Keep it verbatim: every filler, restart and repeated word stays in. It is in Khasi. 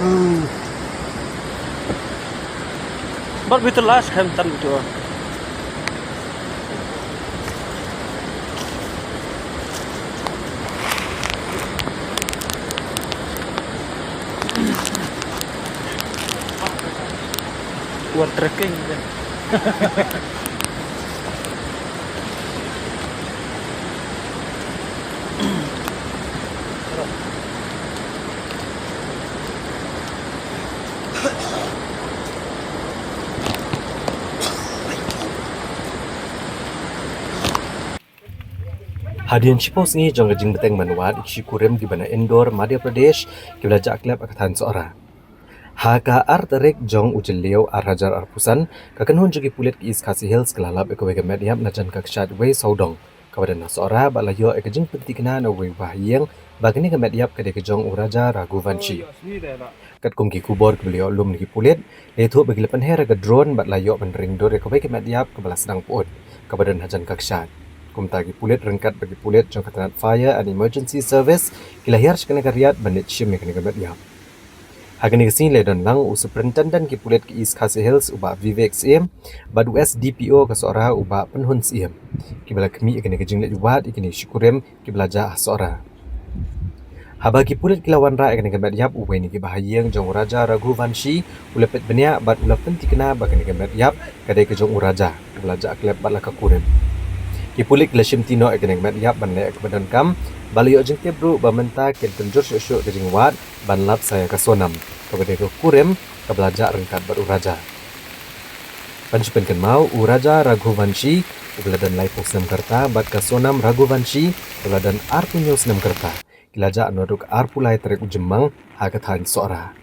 But with the last time tan tu. Buat trekking kan. Hadien shiphew sngi jong ka jingbteng mynwad, ki shi kurim kiba na Indore, Madhya Pradesh, kiba la jah klep ha ka thaiñ Sohra. Ha ka ar tarik jong u Jylliew ar hajar arphew san, ka kynhun jong ki pulit ki East Khasi Hills ka la lap ïa kawei ka met ïap na jan ka kshaid wei sawdong kaba don ha Sohra bad la ïoh ïa ka jingpynthikna na uwei u bahaïing ba kane ka met ïap ka dei ka jong u Raja Raghuvanshi. Katkum ki khubor kiba la ïoh lum na ki pulit, la ïathuh ba ki la pynher ïa ka drone bad la ïoh ban ring dur ïa kawei ka met ïap kaba la sdang pyut, kaba don ha jan ka kshaid. Kumta ki pulit ryngkat bad ki pulit jong ka tnat Fire and Emergency Service ki la hiar sha kane ka riat ban leit shim ïa kane ka met ïap. Ha kane ka sngi la don lang u Superintendent ki pulit ki East Khasi Hills u Bah Vivek Syiem bad u S D P O ka Sohra u Bah Pynhun Syiem, kiba la khmih ïa kane ka jingleit wad ïa kine ki shi kurim kiba la jah ha Sohra. Haba ki pulit ki la wanrah ïa kane ka met ïap, uwei na ki bahaïing jong u Raja Raghuvanshi u la peit bniah bad u la pynthikna ba kane ka met ïap ka dei ka jong u Raja, kaba la jah klep bad la ka kurim. Ki pulit ki la shimti noh ïa kane ka met ïap ban leh ïa kaba donkam bad la ïoh jingtip ruh ba mynta kin kynjur shuh shuh ka jingwad ban lap sa ïa ka Sonam, kaba dei ka kurim kaba la jah ryngkat bad u Raja. Ban shu pynkynmaw, u Raja Raghuvanshi uba la don laiphew snem ka rta bad ka Sonam Raghuvanshi uba la don arphew hynñiew snem ka rta ki la jah naduh ka arphew lai tarik u Jymmang ha ka thaiñ Sohra.